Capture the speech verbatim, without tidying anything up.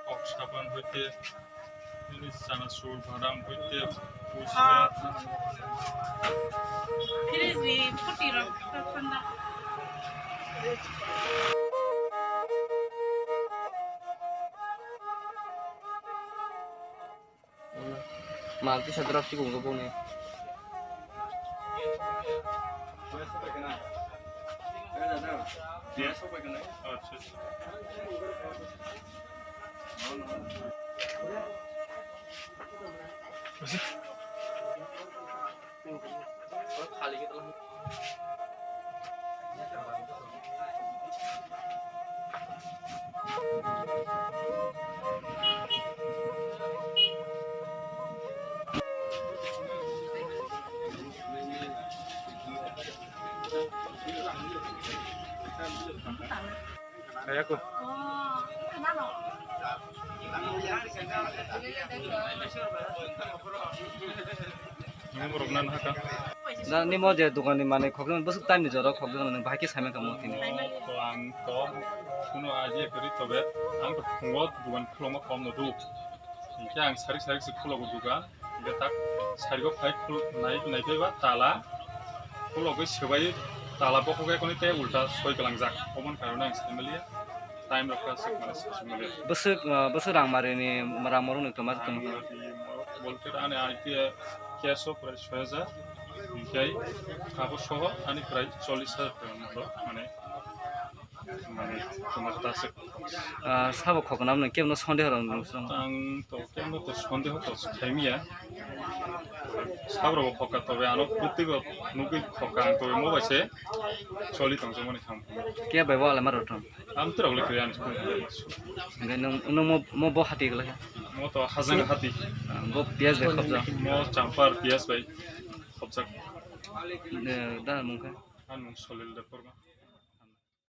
Kok sapan hoite, ini chanachur, badam hoite, puisa. Fridge ni phuti rok thanda. Mal kisa drop si kung kung ni. Kaya ko. Da nimo je dogan ni manwi khokjak, bwswk time ni jora khokjak, nang bahai khe sai mankha mo tini. To ang to kuno idea kwrwi, tobe ang to phungo dogan khulokma kom no do. Hinkhe ang sarik sarik se khulogo dogan. Hinkhe tak sarigo phai khul-, nai, naiphaiba tala khulogwi swbai tala bokhogwi ekhoni tei ulta soi kwlangjak. Oboni karone ang sai manliya. Time rok kha swk mane swk mane. Bwswk, ah, bwswk rang mari ni rang morok ni tongma tong. Rang mari ni morok bolte ani I P S o prai soi hajar. Hinkhe abo soho ani prai chollish hajar tong mane, mane tongma ta swk. Ah, sabo khoknam nang kebo no sonde horo nang song. Ang to kebo to sonde ho to khaimiya. Sabro bo khokka tobe ano puttigo nugwi khokka ang tobe mo bai se choli tong se mani kham. Ke bai bo ale maro tong. Am tirok le kiri ani. Ngai nung, nung mo, mo bo hati gala. Mo to hajang hati. Ah, bo P S bai khobjak. Mo champar P S bai khobjak. Da mungkha. An mung Solil Debbarma.